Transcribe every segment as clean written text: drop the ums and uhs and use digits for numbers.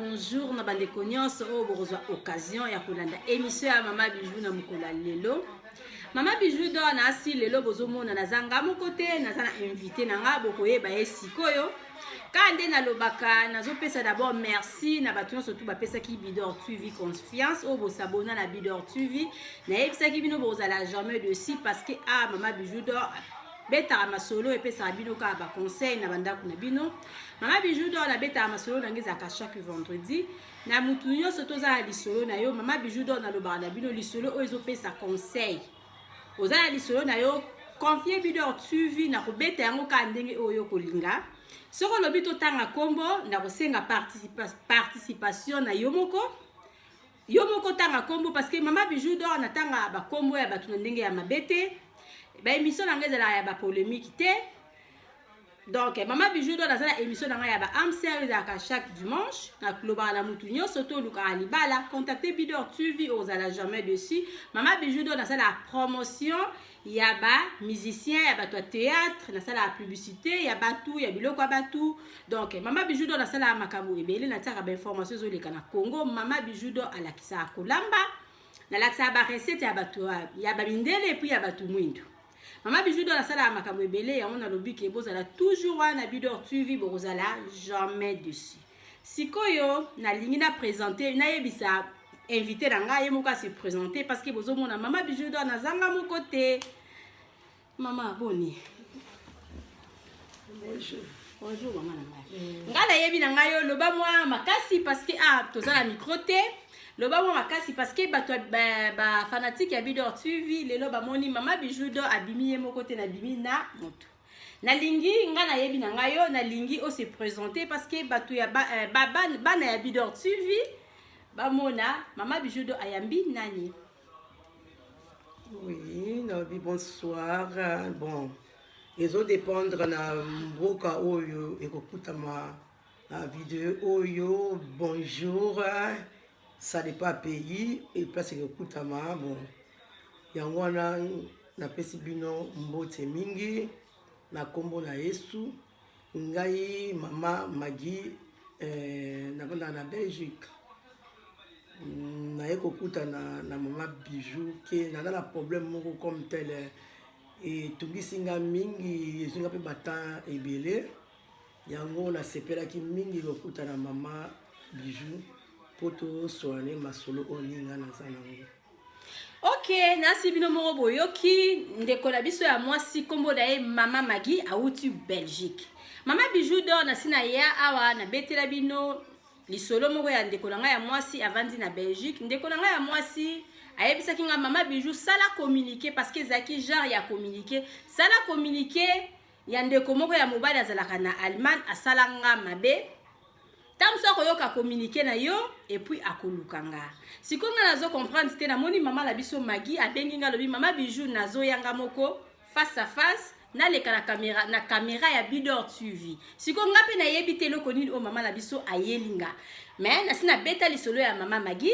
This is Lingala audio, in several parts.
bonjour na bandeko nyonso oyo bokozwa occasion ya kolanda émission ya mama Bijou na mokolo ya lelo. Mama Bijou d'or na asi lelo bozomona naza nga moko te, naza na invité na nga, bokoyeba ye sikoyo. Kaka nde nalobaka, nazopesa d'abord merci na bato nyonso tu bapesaki Bidor TV confiance oyo bosabona na Bidor TV. Nayebisaki bino bokozala jamais dessus parce que ah mama Bijou d'or betaka masolo epesaka bino kaka ba conseil na bandako na bino. Mama Bijou d'or nabetaka masolo na ngai ezalaka chaque vendredi na mutu nyonso toza na lisolo na yo. Mama Bijou d'or nalobaka na bino lisolo oyo ezopesa conseil. Oza na lisolo na yo, confie Bidor TV na kobeta yango kaka ndenge oyo kolinga. Soki olobi totanga kombo, na kosenga participation na yo moko. Yo moko tanga kombo parce que mama Bijou d'or natanga ba kombo ya bato na ndenge ya mabe te. Ba émission na ngai ezalaka ya ba polémique te. Donc mama Bijou d'or naza na émission na ngai ya ba âme sœur ezalaka chaque dimanche. Nakolobaka na mutu nyonso to olukaka libala, contacte Bidor TV, ozala jamais dessus. Mama Bijou d'or nasala promotion ya ba musicien, ya bato ya théâtre, nasala publicité ya batu, ya biloko ya batu. Donc mama Bijou d'or nasala makambo ebele, natiaka ba information ezoleka na Congo. Mama Bijou d'or alakisaka kolamba, nalakisaka ba recette ya bato ya ba mindele et puis ya bato mwindu. Mama Bijou d'or asalaka makambo ebele, yango nalobi ke bozala toujours wana na Bidor TV, bokozala jamais dessus. Sikoyo nalingi na présenter, nayebisa invité na ngai ye moko ase présenter parce que bozomona mama Bijou d'or nazanga moko te. Mama boni? Bonjour. Bonjour mama na ngai. Ngai nayebi na ngai yo loba mwa makasi parce que ah toza na micro te. Loba mwa makasi parce que bato ba fanatique ya Bidor TV lelo bamoni mama Bijou d'or abimi ye moko te, nabimi na motu. Nalingi nga nayebi na ngai yo, nalingi o se présenter parce que bato ya bana ya Bidor TV bamona mama Bijou d'or ayambi nani. Oui, nabi bonsoir. Bon, ezodépendre na mboka oyo ekokutama na video oyo. Bonjour, ça dépend pays et place ekokutama. Bon, yango wana napesi bino mbote mingi na nkombo na Yesu. Ngai mama Maggie, navandaka na Belgique. Naye kokutana na mama Bijou ke naza na problème moko comme tel etungisi nga mingi, ezwi nga mpe batemps ebele. Yango nasepelaki mingi kokutana mama Bijou mpo toswane masolo oyo nini nga naza nango. Ok, nasi bino moko boyoki ndeko na biso ya mwasi, nkombo na ye mama Maggie, awuti Belgique. Mama Bijou d'or nasi na ya awa nabetela bino lisolo moko ya ndeko na ngai ya mwasi avandi na Belgique. Ndeko na ngai ya mwasi ayebisaki nga mama Bijou sala communiqué parce que ezalaki genre ya communiqué. Sala communiqué ya ndeko moko ya mobali azalaka na Allemagne, asala nga mabe. Ntango mosusu akoyoka communiqué na yo et puis akoluka nga. Sikoyo nga nazo comprendre te, namoni mama na biso Maggie abengi nga, alobi mama Bijou nazoyanga moko face à face, naleka na caméra, na caméra ya Bidor TV. Sikoyo nga mpe nayebi te eloko nini oyo mama na biso ayeli nga. Mais nasi nabeta lisolo ya mama Maggie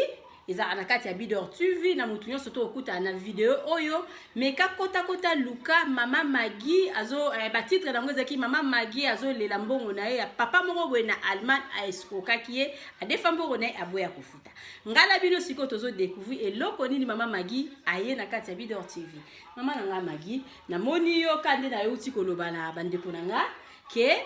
ezalaka na kati ya Bidor TV na motu nyonso to okutana na video oyo. Meka kota kota luka mama Maggie azo ba titre nango ezalaki mama Maggie azolela mbongo na ye ya papa moko boye na Allemagne, aescrokaki ye, adefa mbongo na ye, aboya kofuta. Ngai na bino sikoyo tozo découvrir eloko nini mama Maggie aye na kati ya Bidor TV. Mama na ngai Maggie, namoni yo ka nde na yo uti koloba na bandeko na nga ke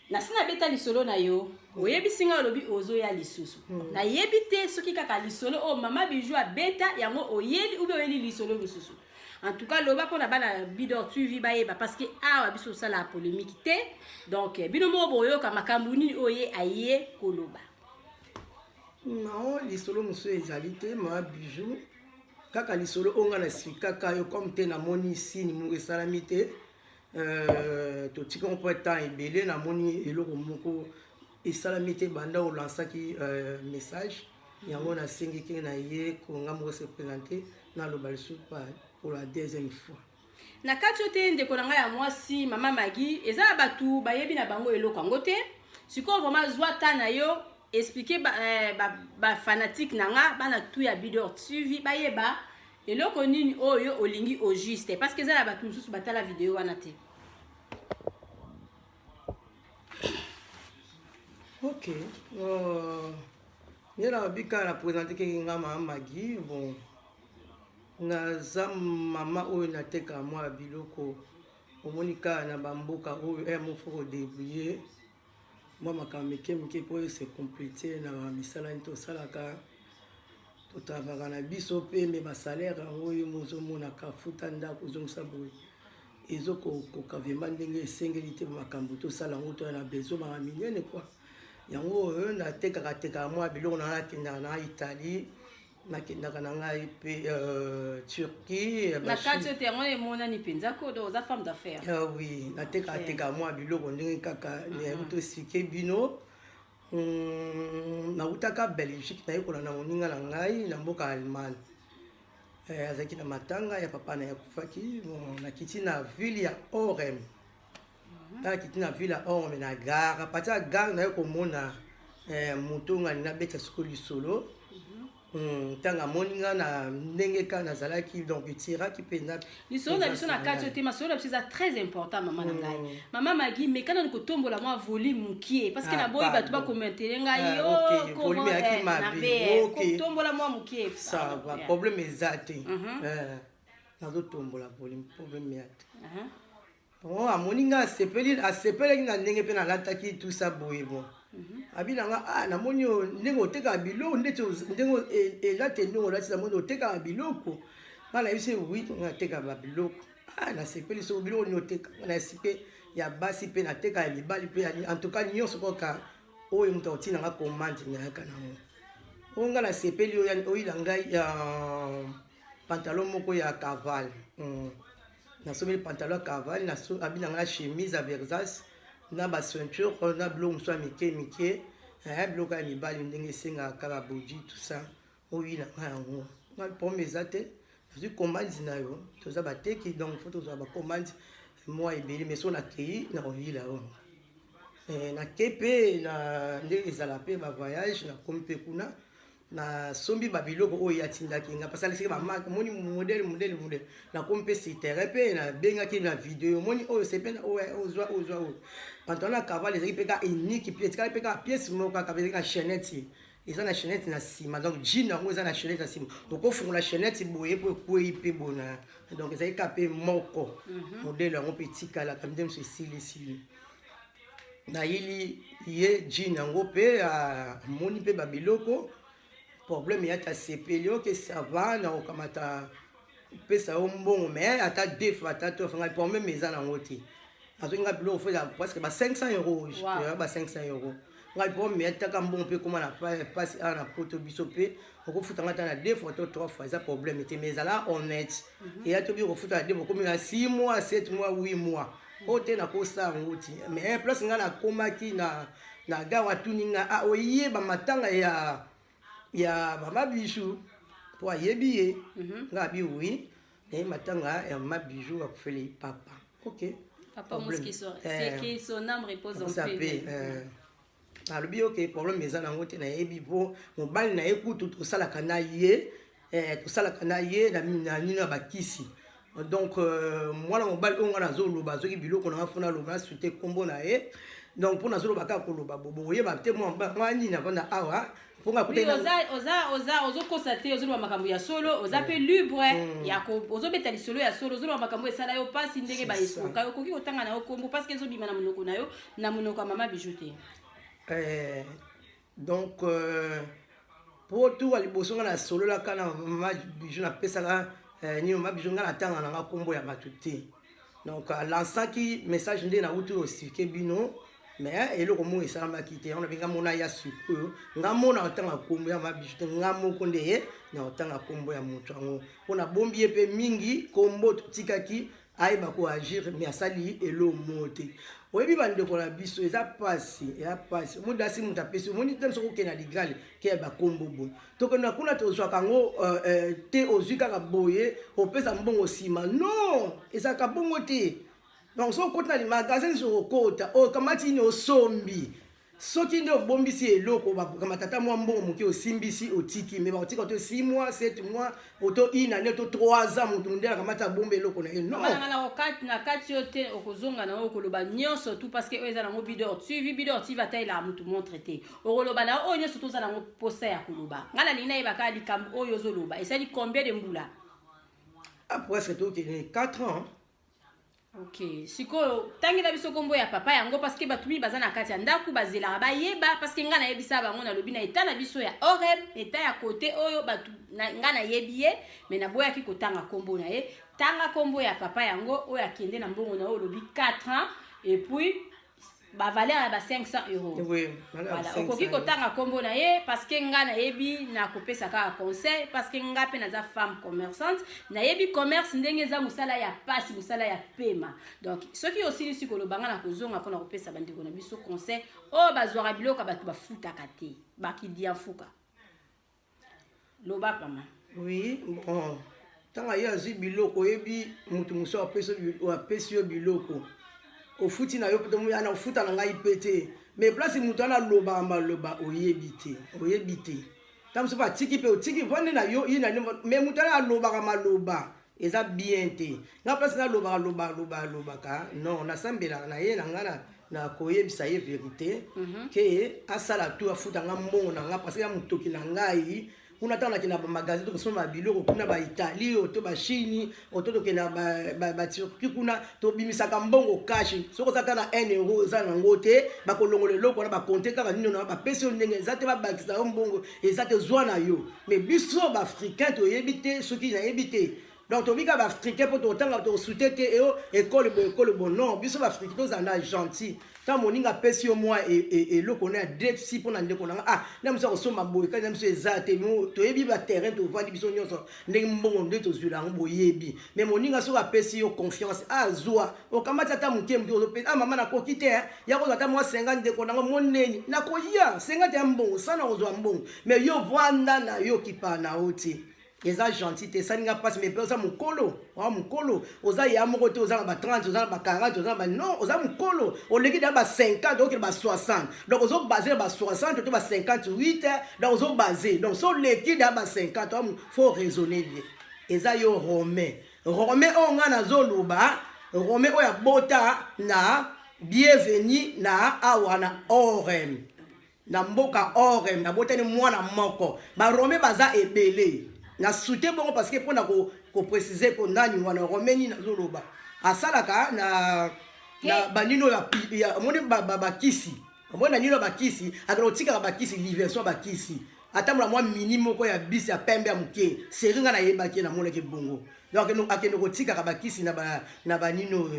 nasi nabeta lisolo na yo, oyebisi ngai olobi ozoya lisusu. Nayebi te soki kaka lisolo oyo mama Bijou abeta yango oyeli ou bien oyeli lisolo mosusu. En tout cas loba mpona bana Bidor TV bayeba parce que awa biso osala polémique te. Donc bino moko boyoka makambo nini oyo ye aye koloba. Non, lisolo mosusu ezali te mama Bijou, kaka lisolo oyo nga nasikaka yo comme te namoni signe moko esalami te. Totika mpo temps ebele namoni eloko moko esalami te banda olansaki message. Yango nasengi te na ye konga moko se présenter, naloba lisusu pour la deuxième fois. Na kati oyo te ndeko na ngai ya mwasi mama Maggie, eza na bato bayebi na bango eloko yango te. Sikoyo vraiment zwa ta na yo expliquer ba fanatique na nga, bana tu ya Bidor TV bayeba eloko nini oyo olingi au juste parce que eza na bato mosusu batala video wana te. Ok. Nde nalobi kaka na présente keke nga mama Magi. Bon, naza mama oyo natekaka mwa biloko. Omoni kaka na bamboka oyo mo faut kodébrouiller mwa makambo mike mike mpo ese compléter na bamisala nini tosalaka. Totravaka na biso mpe, me basalaire yango oyo mozomonaka, futa ndako, ozongisa boye, ezokokoka vraiment ndenge esengeli te. Makambo tosala yango, toya na besoin maka minene kua. Yango oyo natekaka tekaka mwa biloko na nga. Nakendaka na Italie, nakendaka na ngai mpe Turquie. Na kati oyo te, yango emonani mpenza ko donc oza femme d'affaires. Ah oui, natekaka tekaka mwa biloko ndenge kaka nayebi toexpliquer bino. Nautaka Belgique, nayekola na moninga na ngai na mboka Allemagne. Azalaki na matanga ya papa na ye akufaki. Bon, nakiti na ville ya Orem. Ntango nakiti na ville ya Orem, na gare, à partir ya gare naye komona moto ngani nabeta sikoyo lisolo. Ntango amoni nga na ndenge kaka nazalaki, donc etiraki mpenza. Lisolo na biso na kati oyo te, masolo na biso eza très important. Mama na ngai, mama Magi, meka nanu kotombola mwa volume mokie, parce que Ah, naboyi bato pardon. bakomentere ngai. Ah, ok, volume eyaki mabe. Ok. Kotombola mwa mokie. Ça va, problème eza te. Nazotombola volume, problème ya te. Bon, amoni nga, asepeli, asepelaki na ndenge mpe nalataki tusa boye. Bon, abi na nga: "Ah, namoni oyo ndenge otekaka biloko, ndeti ndenge elate, ndenge olati, namoni otekaka biloko." Nga nayebisi: "Oui, nga natekaka babiloko." "Ah, nasepeli. Soko biloko nini oteka?" Nga nayesi mpe ya basi, mpe nateka ya mibali mpe en tout cas nyonso kaka oyo moto akotina nga commande, nayaka nango. Oyo nga nasepeli, oyo oyila ngai ya pantalon moko ya cavale. Nasombeli pantalon ya cavale, abi na ngai na chemise ya Versace, na baceinture, na biloko mosusu ya mike mike, biloko ya mibali ndenge esengaka, babodi, tout ça. Oyila ngai yango, ngai problème eza te, nazwi commande na yo. Toza bateki, donc faut tozwa bacommande mwa ebele, mais so nakei na koyila oyo. Nake mpe na ndenge ezala mpe bavoyage, nakomi mpe kuna, nasombi babiloko oyo atindaki nga, parce alisaki bamarque, omoni, modèle, modèle, modèle. Nakomi mpe sur terrain mpe nabengaki na video: "Omoni oyo, sepe na oyo, ozwa, ozwa oyo." Pantalon ya cavale ezalaki mpe kaka unique, mpe etikali mpe kaka pièce moko kaka. Ezalaki na chaînette, eza na chaînette na nsima, donc jean yango eza na chaînette na nsima, okofungola chaînette boye mpo ekwei mpe boye na. Donc ezalaki kaka mpe moko modèle yango mpe etikalaka nde moso esilisili. Nayeli ye jean yango mpe amoni mpe babiloko, problème ya te, asepeli: "Ok, ça va, na kokamata, pesa yo mbongo, mais ata deux fois, ata trois fois." Ngai problème eza nango te. Azwaki nga biloko fo eza presque ba 500 euros. Ba 500 euros, ngai problème yataka mbongo mpe ekóma na pasi awa na Poto. Biso mpe okofuta nga ata na deux fois to trois fois, eza problème te, mais ezala honnête. Eya to bi kofuta na deux fois, okomi na 6 mois, 7 mois, 8 mois, oyo te nakosala yango ti. Mais place nga nakomaki na gare, atuni nga: "Ah, oyeba matanga ya mama Bijou?" Mpo ayebi ye. Nga abi: "Oui, naye matanga ya mama Bijou, akufeli papa." Ok. Papa Mouski, c'est que son âme repose en paix. Alobi: "Ok, problème eza nango te, nayebi mpo mobali na ye kutu tosalaka na ye, tosalaka na ye na nino ya bakisi." Donc mwana mobali oyo nga nazoloba azoki biloko na nga, fo naloba nasute nkombo na ye. Donc mpo nazoloba kaka koloba bobo, oyeba te mwa nini avanda awa. Mpo ozokosa te, ozoloba makambo ya solo, oza mpe libre ya ozobeta lisolo ya solo, ozoloba makambo esala yo mpasi, ndenge baesoka yo. Okoki kotanga na yo nkombo, parce que ezobima na monoko na yo, na monoko ya mama Bijou te. Donc po tuka liboso nga nasololaka na mama Bijou, napesaka nini mama Bijou, nga natanga nanga nkombo ya bato te. Donc alansaki message nde nauti koexpliquer bino, mais eloko moko esalamaki te. Yango nabenga mona ya sikoyo, nga mona otanga nkombo ya mama Bijou te, nga moko nde ye na otanga nkombo ya moto yango, mpo nabombi ye mpe mingi nkombo, totikaki ayeba koagir, mais asali eloko moko te. Oyebi, bandeko na biso, eza pasi, eza pasi. Omoni, moto apesi, omoni te, soki okende na ligale ke ya bakombo boye, tokenda kuna, tozwaka yango te. Ozwi kaka boye, opesa mbongo nsima, non, ezalaka bongo te. Donc soki okota na magasin, soki okota, okamati nini, osombi. Soki nde obombisi eloko, bakamata ata mwa mbongo moke, osimbisi, otiki, mais bakotika to 6 mois, 7 mois, oto une année to 3 ans, moto mondele akamata abomba eloko na ye, non. Nga na kati yo te, okozonga na oyo okoloba nyonso tu, parce que oyo eza nango Bidor TV. Bidor TV atayelaka motu montre te. Okoloba na oyo nyonso toza nango posa ya koloba. Nga nalingi nayeba kaka likambo oyo ozoloba esali combien de mbula? Ah, presque tokende 4 ans. Ok, sikoyo tangela biso nkombo ya papa yango, parce que bato mingi baza na kati ya ndako, bazelaka bayeba, parce que ngai nayebisa bango, nalobi na eta na biso ya Orem, eta ya kote oyo bato ngai nayebi ye, mais naboyaki kotanga nkombo na ye. Tanga nkombo ya papa yango oyo akende na mbongo na oyo olobi 4 ans et puis bavaleur ya ba 500 €. Oui. Voilà, okoki kotanga nkombo na ye, parce que nga nayebi na kopesa kaka conseil, parce que nga mpe naza femme commerçante, nayebi commerce ndenge eza, mosala ya pasi, mosala ya pema. Donc soki osilisi koloba, nga na kozonga mpona kopesa bandeko na biso conseil oyo bazwaka biloko ya bato bafutaka te, bakidia mfuka. Loba, pama. Oui, bon, ntango ye azwi biloko, oyebi moto mosusu apesi yo biloko, ofuti na yo mpe ana ofuta na ngai mpe te, mais place moto wana alobaka maloba, oyebi te, oyebi te. Ntango mosusu atiki mpe otiki vande na yo ye na, mais moto wana alobaka maloba eza bien te. Nga place nalobaka, aloba, aloba, alobaka, non, nasambelaka na ye na nga na koyebisa ye vérité ke asala tu afuta nga mbongo na nga, parce que ya motoki na ngai kuna. Ntango nakende na bamagasin, tokosomba biloko kuna, baItalie oto baChine oto tokende na baTurquie kuna, tobimisaka mbongo cash. Soki oza ata na 1 euro oza nango te, bakolongola eloko wana, bakonte kaka nino na bapesi yo. Ndenge eza te, babakisa yo mbongo eza te, zwa na yo. Mais biso baafricain toyebi te, soki nayebi te. Donc tobika baafricain mpo totanga, tosute te eo ekole bo ekole bo. Non, biso baafricain tozala na gentil. Ntango moninga apesi yo mwa eloko na ya defsi mpo na ndeko na nga, ah, na mosu akosomba boye, kati na biso eza te. Toyebi baterrain tovandi biso nyonso, ndenge mbongo nde tozwila yango, boyebi. Mais moninga soki apesi yo confiance, azwa, okamati ata moke moke, ozopesa: "Ah mama, nakoki te ya kozwa ata mwa 50, ndeko nango moneni, nakoya 50 ya mbongo sana kozwa mbongo." Mais yo vanda na yo, kipa na yo te, eza gentil te. Esali nga mpasi, mais mpe oza mokolo, oza mokolo, oza ya moko te, oza na ba 30, oza na ba 40, oza na ba, non, oza mokolo, oleki da ba 50, okende ba 60. Donc ozobase na ba 60 to ba 58, donc ozobase. Donc so oleki da ba 50, faut raisonner bien. Eza yo Romain, Romain oyo ngai nazoloba, Romain oyo abota na Bienvenu na awa na Orem, na mboka Orem, nabotani mwana moko. Baromain baza ebele na sute bongo, parce que mpona koprécise ko nani wana Romain nini nazoloba, asalaka na banino oyo omoni bakisi, omoni na nino bakisi, akende kotikaka bakisi, livraison bakisi, atambola mwa mini moko ya bisi ya pembe ya moke seri. Nga nayebaki ye, namonaki bongo. Donc akende kotikaka bakisi na banino,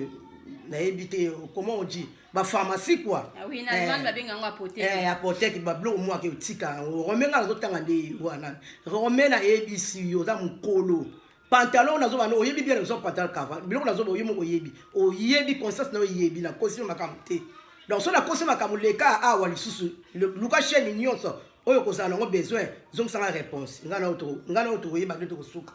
nayebi te comment on dit, bapharmacie quoi. Ah oui, na Allemagne babenga yango apotheke. Apotheke, babiloko moko ake otika yango. Romain nga nazotanga nde wana. Romain, nayebisi yo, oza mokolo. Pantalon nazoba, oyebi bien, nazo pantalon kava biloko nazoba, oye moko oyebi, oyebi conscience na oyebi. Nakosi yo makambo te. Donc so nakosi makambo, leka awa lisusu, luka chaîne nyonso oyo kozala nango besoin, zongisanga réponse. Ngai na oyo tokoyeba nde tokosuka,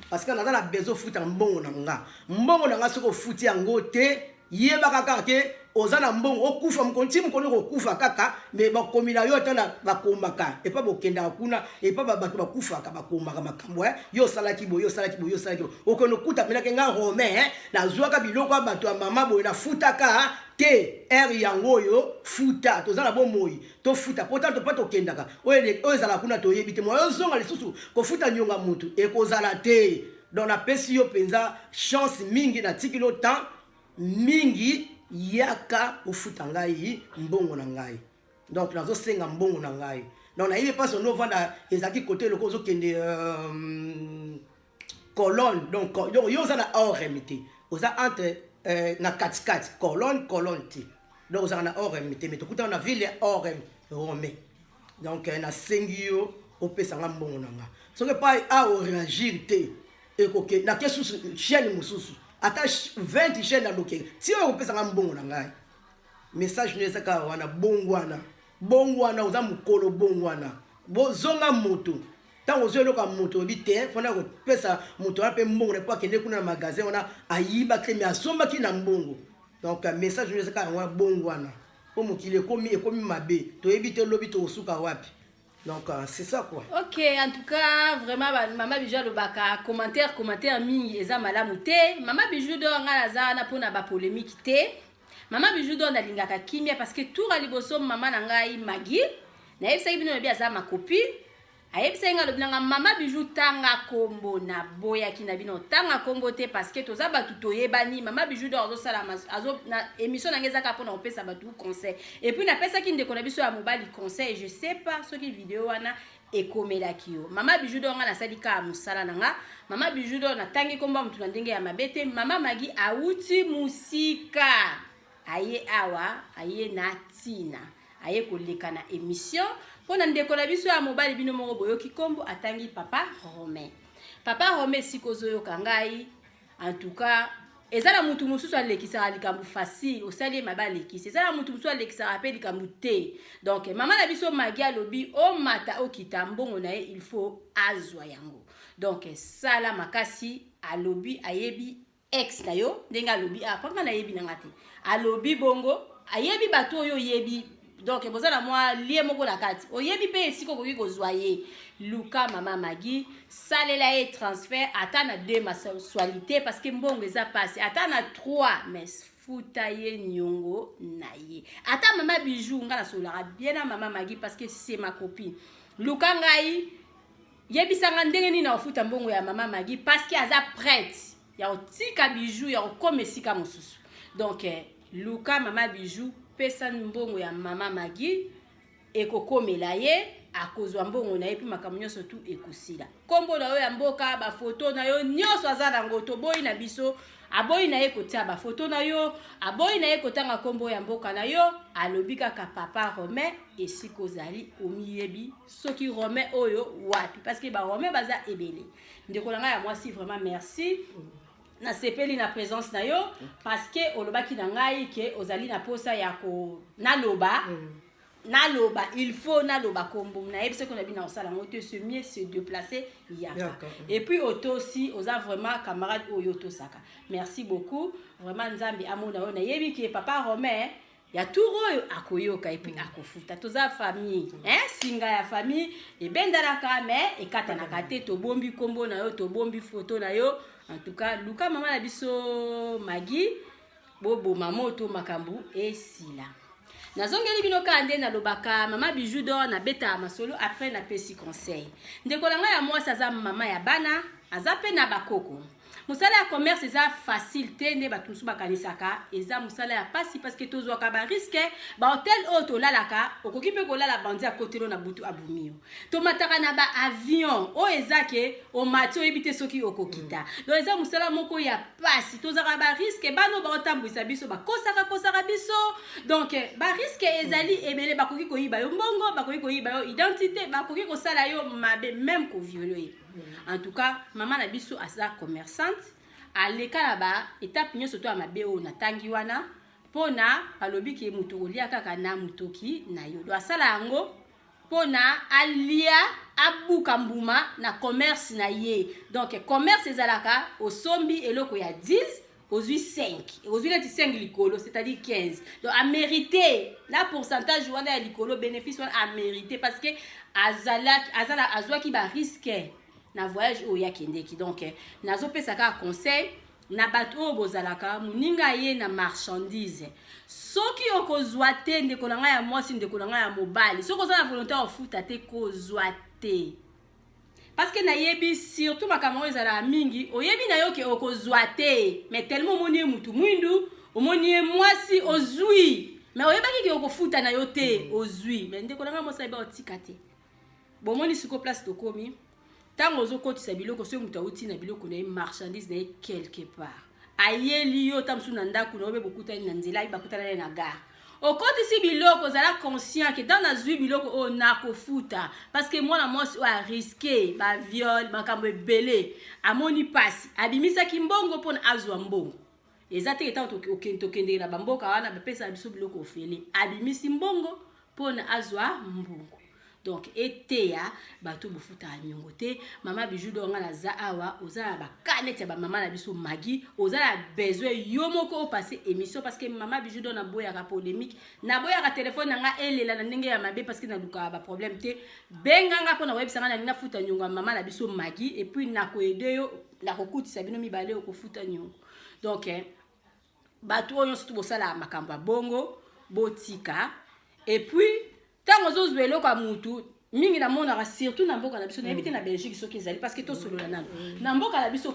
parce que naza na besoin ofuta mbongo na nga. Mbongo na nga, soki ofuti yango te, yebaka kaka ke oza na mbongo, okufa mokolo ti mokolo kokufa kaka. Mais bakomi na yo, ata na bakomaka epa bokendaka kuna, epa bato bakufaka, bakomaka makambo yo osalaki boye, yo osalaki boye, yo osalaki boye. Okende okuta mpenake nga Romain nazwaka biloko ya bato ya mama boye, nafutaka te. Ere yango oyo futa, toza na bomoi, tofuta po tala topa tokendaka. Oyo ezala kuna toyebi te, moyo ozonga lisusu kofuta nionga mutu ekozala te. Donc napesi yo mpenza chance mingi, natikili yo temps mingi, yaka ofuta ngai mbongo na ngai. Donc nazosenga mbongo na ngai. Donc nayebi mpasi ondo ovanda, ezalaki kote eloko ozokende Colonne. Donc yo oza na Orem te, oza entre na katikati Colonne, Colonne te. Donc ozalaka na Orem te, mais tokutana na ville ya Orem, Romain. Donc nasengi yo opesa nga mbongo na nga. Soki epai a oréagir te, ekoke nake susu chaîne mosusu, ata 20 chaîne naloke ti oyo kopesa nga mbongo na ngai. Message no eza kaka wana: bongo wana, bongo wana, oza mokolo, bongo wana, bozonga moto. Ntango ozwa eloko ya moto, oyebi te mpona kopesa moto wana mpe mbongo na mpo akende kuna na magasin wana, ayibaki te, mais asombaki na mbongo. Donc message no eza kaka yango wana: bongo wana. Mpo mokili ekomi ekomi mabe, toyebi te lobi tokosuka wapi. Donc c'est ça quoi. Ok, en tout cas vraiment mama Bijou alobaka commentaire, commentaire mingi eza malamu te. Mama Bijou d'Or, ngai naza wana mpona bapolémique te. Mama Bijou d'Or, nalingaka kimia, parce que tour ya liboso, mama na ngai Magi, nayebisaki bino, lobi aza macopine, ayebisaki ngai, alobi nanga: "Mama Bijou, tanga kombo." Naboyaki na bino tanga kombo te, parce que toza bato toyebani. Mama Bijou d'Or azosala azo, na émission na ngai ezaka mpona kopesa bato conseil. Et puis napesaki ndeko na biso ya mobali conseil. Je sais pas soki video wana ekomelaki yo, mama Bijou d'Or. Ngai nasali kaka mosala na nga. Mama Bijou d'Or, natangi kombo ya motu na ndenge ya mabe te. Mama Magi awuti mosika, aye awa, aye na ntina, aye koleka na émission mpo na ndeko na biso ya mobali. Bino moko boyoki nkombo atangi, papa Romain. Papa Romain, esika ozoyoka ngai, en tout cas eza na mutu mosusu alekisaka likambo facile, osali ye mabe, alekisi. Eza na mutu mosusu alekisaka mpe likambo te. Donc mama na biso Magi alobi omata okita, mbongo na ye, il faut azwa yango. Donc sala makasi. Alobi ayebi ex na yo ndenge alobi apanga, nayebi nanga te. Alobi bongo ayebi bato oyo oyebi, donc boza na mwa lie moko na kati, oyebi mpe esika okoki kozwa ye. Luka mama Magi, salela ye transfert ata na deux mensualité, parce que mbongo eza pasi, ata na trois, mais futa ye niongo na ye. Ata mama Bijou, nga nasololaka bien na mama Magi parce que c'est ma copine. Luka ngai, yebisanga ndenge nini na kofuta mbongo ya mama Magi, parce que aza prête ya kotika Bijou, ya kokóma esika mosusu. Donc luka mama Bijou, pesa mbongo ya mama Magi, ekokomela ye, akozwa mbongo na ye, mpe makambo nyonso tu ekosila. Nkombo na yo ya mboka, bafoto na yo nyonso aza nango. Toboyi na biso, aboyi na ye kotia bafoto na yo, aboyi na ye kotanga nkombo ya mboka na yo. Alobi kaka papa Romain, esika ozali omiyebi soki Romain oyo wapi, parce que baromain baza ebele. Ndeko na ngai ya mwasi, vraiment merci, nasepeli na présence na yo, parce que olobaki na ngai ke ozali na posa ya ko naloba naloba, il faut naloba kombo. Nayebi soki nabi na kosala yango te, c'est mieux se déplacer, yaka. Yaka. Et puis otosi, oza vraiment camarade oyo otosaka. Merci beaucoup vraiment, Nzambe amona oyo. Nayebi ke papa Romain ya tour oyo akoyoka et puis akofuta. Toza famille, hein? Singa ya famille ebendanaka mais ekatanaka te. Tobombi nkombo na yo, tobombi foto na yo. En tout cas luka mama na biso Magi, boboma moto, makambo esila. Nazongeli bino kaka nde nalobaka, mama Bijou d'Or nabetaka masolo, après napesi conseil. Ndeko na ngai ya mwasi aza mama ya bana, aza mpe na bakoko. Mosala ya commerce eza facile te nde bato mosusu bakanisaka. Eza mosala ya pasi, parce que tozwaka barisque. Bahotel oyo tolalaka, okoki mpe kolala, bandi akotelo na butu, abumi yo. Tomataka na baavion oyo eza ke omati, oyebi te soki okokita. Donc eza mosala moko ya pasi, tozwaka barisque. Bana oyo baotambwisa biso bakosaka kosaka biso, donc barisque ezali ebele. Bakoki koyiba yo mbongo, bakoki koyiba yo identité, bakoki kosala yo mabe, même kovioler ye. En tout cas mama na biso aza commerçante, aleka na baétape nyonso to ya mabe oyo natangi wana, mpona balobi ke moto kolia kaka na motoki na yo. Do asala yango mpona alia, abuka mbuma na commerce na ye. Donc commerce ezalaka osombi eloko ya 10, ozwi 5, ozwi neti 5 likolo, c'est-à-dire 15. Donc amérité na pourcentage wana ya likolo, bénéfice wana amérité, parce que azalaki azala azwaki barisque na voyage oyo akendeki. Donc nazopesa kaka conseil na bato oyo bozalaka moninga ye na marchandise. Soki okozwa te, ndeko na ngai ya mwasi, ndeko na ngai ya mobali, soki oza na volonté ya kofuta te, kozwa te, parce que nayebi surtout makambo oyo ezalaka mingi. Oyebi na yo ke okozwa te, mais tellement omoni ye mutu mwindu, omoni ye mwasi, ozwi, mais oyebaki ke okofuta na yo te, ozwi. Mais ndeko na ngai mwasi, ayeba otika te. Bomoni siko place tokomi, ntango ozokotisa biloko, soki moto awuti na biloko na ye, marchandise na ye quelque part, ayeli yo ta mosusu na ndako na yo, mpe bokutani na nzela, bakutana ye na gare, okotisi biloko, ozala conscient ke ntango nazwi biloko oyo, nakofuta, parce que mwana mwasi oyo arisquer baviol, makambo ebele, amoni mpasi, abimisaki mbongo mpona azwa mbongo. Eza teke ntango tokendeke na bamboka wana, bapesaka biso biloko ofele. Abimisi mbongo mpona azwa mbongo. Donc eteya bato bofutaka niongo te. Mama Bijou d'Or, nga naza awa, oza na baka neti ya bamama na biso Magi, oza na besoin yo moko opasse émission, parce que mama Bijou d'Or, naboyaka polémique, naboyaka telefone na nga elela na ndenge ya mabe, parce que nalukaka baproblème te. Benganga mpo na koyebisa nga nalingi nafuta niongo ya mama na biso Magi, et puis nakoaider yo, nakokutisa bino mibale, okofuta niongo. Donc bato oyo nyonso tu bosalaka makambo ya bongo, botika. Et puis ntango ozozwa eloko ya mutu mingi, namonaka surtout na mboka na biso, nayebi te na Belgique soki ezali, parce que tosolola nano na mboka na biso,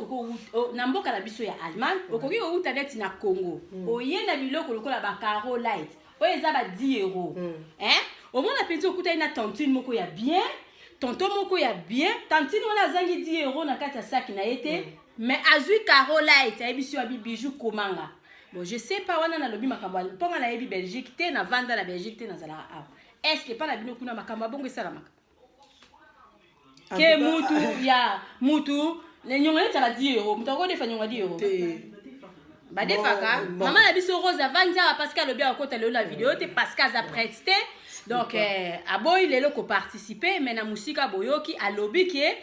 na mboka na biso ya Allemagne, okoki kouta neti na Congo, oye na biloko lokola bacaro light oyo eza ba 10 euro, hein? Omona mpenza okutani na tantine moko ya bien, tonton moko ya bien. Tantine wana azangi 10 euro na kati ya saki na ye te, mais azwi caro light, ayebisi yo abi: "Bijou, komanga." Bon, je sais pas, wana nalobi makambo mponga nayebi Belgique te, navanda na Belgique te, nazalaka awa. Est ce que epa na bino kuna makambo ya bongo esalamaka ke mutu ya mutu nyongo neti aka 10 euro, mutu akodefa nyongo ya 10 euro? Badefaka. Mama na biso Rose avandi awa parce que alobi akota lelo na video te, parce que aza prête te. Donc aboyi lelo koparticiper, mais na mosika boyoki alobi ke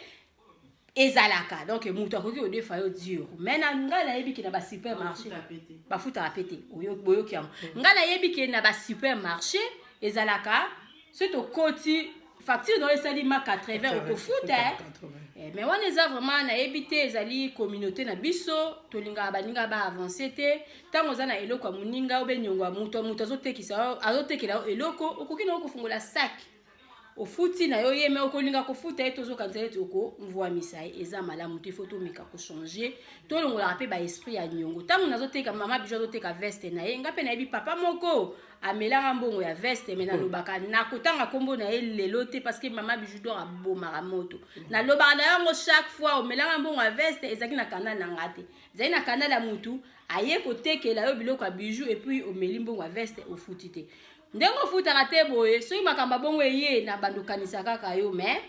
ezalaka. Donc moto akoki kodefa yo 10 euro, mais na ngai nayebi ke na basupermarché bafutaka pe te. Boyoki yango. Ngai nayebi ke na basupermarché ezalaka, soki tokoti, facture na yo esali ma 80, okofuta. Mais wana eza vraiment, nayebi te, ezali communauté na biso, tolingaka baninga baavance te. Ntango oza na eloko ya moninga obe niongo ya moto, moto azotekisa, azotekela yo eloko, okoki na yo kofungola sac, ofuti na yo ye, me okolinga kofuta ye, tozokanisa ete okomvwamisa ye. Eza malamu te. Faut tomeka kochanger, tolongolaka mpe baesprit ya niongo. Ntango nazoteka, mama Bijou azoteka veste na ye, nga mpe nayebi papa moko amelanga mbongo ya veste, me nalobaka, nakotanga nkombo na ye lelo te, parce que mama Bijou d'Or abomaka moto. Nalobaka na yango chaque fois: omelanga mbongo ya veste, ezalaki na canal na nga te, ezali na canal ya mutu aye kotekela yo biloko ya bijou, et puis omeli mbongo ya veste, ofuti te. Ndenge ofutaka te boye, soki makambo ya bongo eye na bando, okanisa kaka yo, mais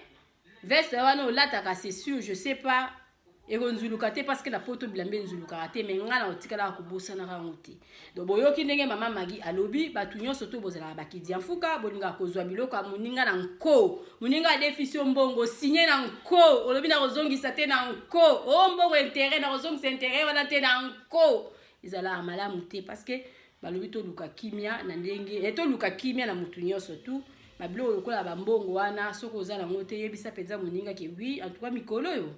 veste wana olataka, c'est sûr, je sais pas, ekonzuluka te, parce que na poto bilamba enzulukaka te. Mais ngai na otikalaka kobosanaka yango te. Donc boyoki ndenge mama Magi alobi, bato nyonso to bozalaka bakidi ya mfuka, bolingaka kozwa biloko ya moninga na nko. Moninga adefisi yo mbongo, signe na nko, olobi na kozongisa te na nko, o mbongo intérêt, na kozongisa intérêt wana te na nko, ezalaka malamu te, parce que balobi toluka kimia na ndenge toluka kimia na motu nyonso tu. Babiloko lokola bambongo wana, soki oza nango te, yebisa mpenza moninga ke oui, en tout cas mikolo oyo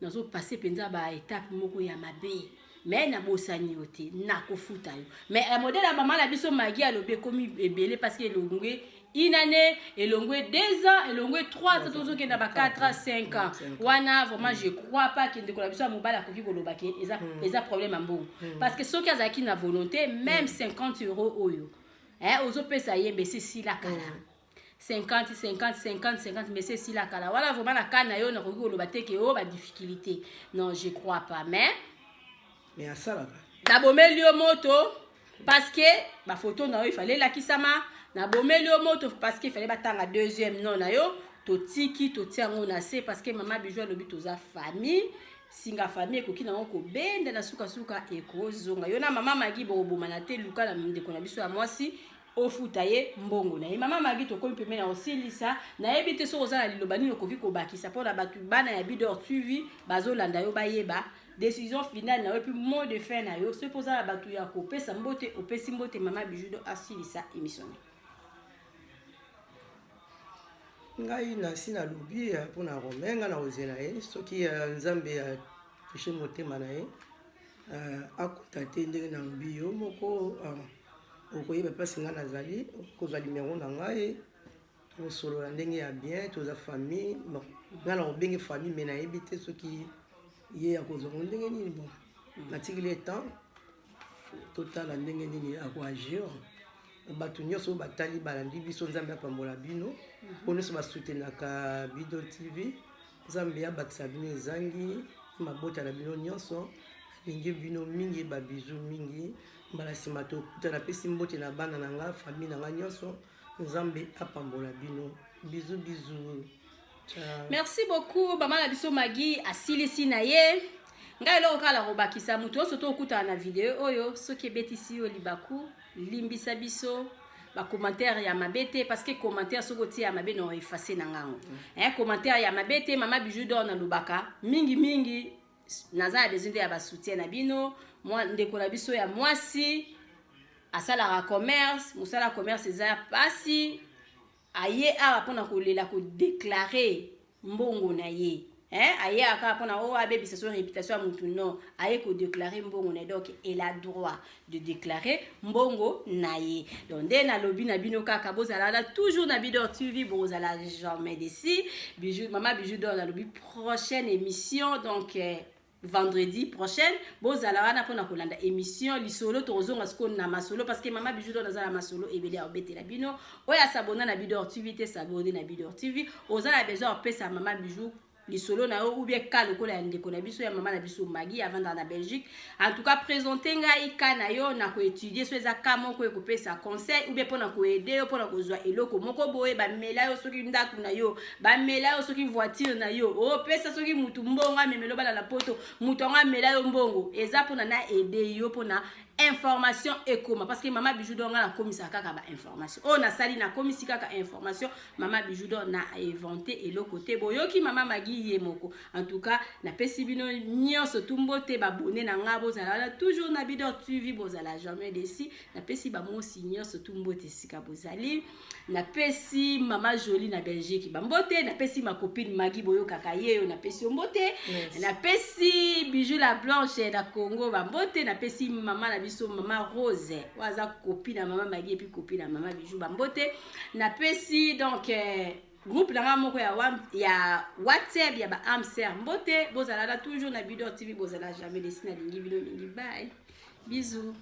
nazopase mpenza baétape moko ya mabe, mais nabosani yo te, nakofuta yo. Mais modèle ya mama na biso Magi alobi ekomi ebele, parce que elongwe une année, elongwe 2 ans, elongwe 3 ans, tozokenda ba 4 ans, 5 ans. Wana vraiment je crois pas ke ndeko na biso ya mobali akoki koloba ke eza problème ya mbongo, parce que soki azalaki na volonté, même 50 euro oyo ozopesa ye, mbese esila kala. 50, 50, 50, 50, mais c'est esila kala. Wana vraiment na ka na yo, nakoki koloba te ke oyo badifficulté, non, je crois pas, mais Mais asalaka. Nabomeli yo moto parce que bafoto na yo ifale elakisama. Nabomeli yo moto parce que ifale batanga deuxième nom na yo. Totiki, totia yango na se, parce que mama Bijou alobi toza famille, singa famille ekoki nango kobenda na sukasuka, ekozonga. Yo na mama Magi bokobomana te. Luka na ndeko na biso ya mwasi, ofuta ye mbongo na ye. Mama Magi, tokomi pembeni na kosilisa. Nayebi te soki oza na liloba nini okoki kobakisa mpona bato bana ya Bidor TV bazolanda yo, bayeba décision finale na yo, et puis mot de fin na yo. Soki mpo oza na bato ya kopesa mbote, opesi mbote. Mama Bijou d'Or asilisa émission na. Ngai nasi nalobi mpona Romain, ngai na kozela ye soki Nzambe atouche motema na ye, akota te. Ndenge nalobi, yo moko okoyeba mpasi ngai nazali, kozwa numero na ngai, tokosolola ndenge ya bien. Toza famille. Bon, ngai na kobenge famille, mais nayebi te soki ye akozwango ndenge nini. Bon, natikili ye temps, totala ndenge nini akoagir. Bato nyonso oyo batali, balandi biso, Nzambe apambola bino. Oyo nyonso basoutenaka Bido TV, Nzambe abakisa bino ezangi mabota na bino nyonso. Nalingi bino mingi, babisous mingi. Mbala nsima tokuta. Napesi mbote na bana na nga, famille na nga nyonso. Nzambe apambola bino. Bisous, bisous. Merci beaucoup, mama na biso Magi asilisi na ye. Ngai eloko kaka na kobakisa, moto nyonso to okutana na video oyo, soki ebetisi yo libaku, limbisa biso. Bacommentaire ya mabe te, parce que commentaire soki otia ya mabe, na efface na ngango. Commentaire ya mabe te. Mama Bijou d'Or nalobaka mingimingi, naza na besoin te ya basoutien na bino. Mwa ndeko na biso ya mwasi asalaka commerce, mosala ya commerce eza ya pasi. Aye awa mpona kolela, kodéclarer mbongo na ye, hein? Aye kaka mpona oyo abebisa so réputation ya mutu? Non, aye kodéclarer mbongo na ye, donc elle a droit de déclarer mbongo na ye. Donc nde nalobi na bino kaka, bozala wana toujours na Bidor TV, bozala jamais déçus. Bijou, Mama Bijou d'Or nalobi, prochaine émission, donc vendredi prochaine, bozala wana mpona kolanda émission lisolo. Tokozonga sikoyo na masolo, parce que Mama Bijou d'Or naza na masolo ebele ya kobetela bino. Oyo as'abonner na Bidor TV te, s'abonner na Bidor TV. Oza na besoin ya kopesa Mama Bijou lisolo na yo, ou bien ka lokola ya ndeko na biso, ya mama na biso Magi, avandaka na Belgique, en tout cas présente ngai ka na yo na koétudier. So eza ka moko ekopesa conseil, ou bien mpona koaider yo, mpona kozwa eloko moko boye, bamela yo soki ndako na yo, bamela yo soki voiture na yo, opesa soki mutu mbongo, amemela bana na Poto, mutu yango amela yo mbongo, eza mpona na aider yo, mpona information ekoma, parce que Mama Bijou d'Or, nga nakomisaka kaka bainformation oyo nasali, nakomisi kaka information. Mama Bijou d'Or na invente eloko te. Boyoki Mama Magi ye moko. En tout cas, napesi bino nyonso tumbo te, babone na nga, bozala wana toujours na Bidor TV, bozala jamais déçus. Napesi bamosi nyonso tumbo te esika bozali. Napesi Mama Jolie na Belgique bambote. Napesi ma copine Magi, boyokaka ye oyo, napesi yo mbote. Napesi Bijou la Blanche na Congo bambote. Napesi mama na biso, Mama Rose, oyo aza copine na Mama Magi et puis copine na Mama Bijou, bambote. Napesi donc groupe na nga moko ya WhatsApp ya baamser mbote. Bozala na toujours na Bidor TV, bozala jamais déçus. Nalingi bino mingi. Bye, bisous.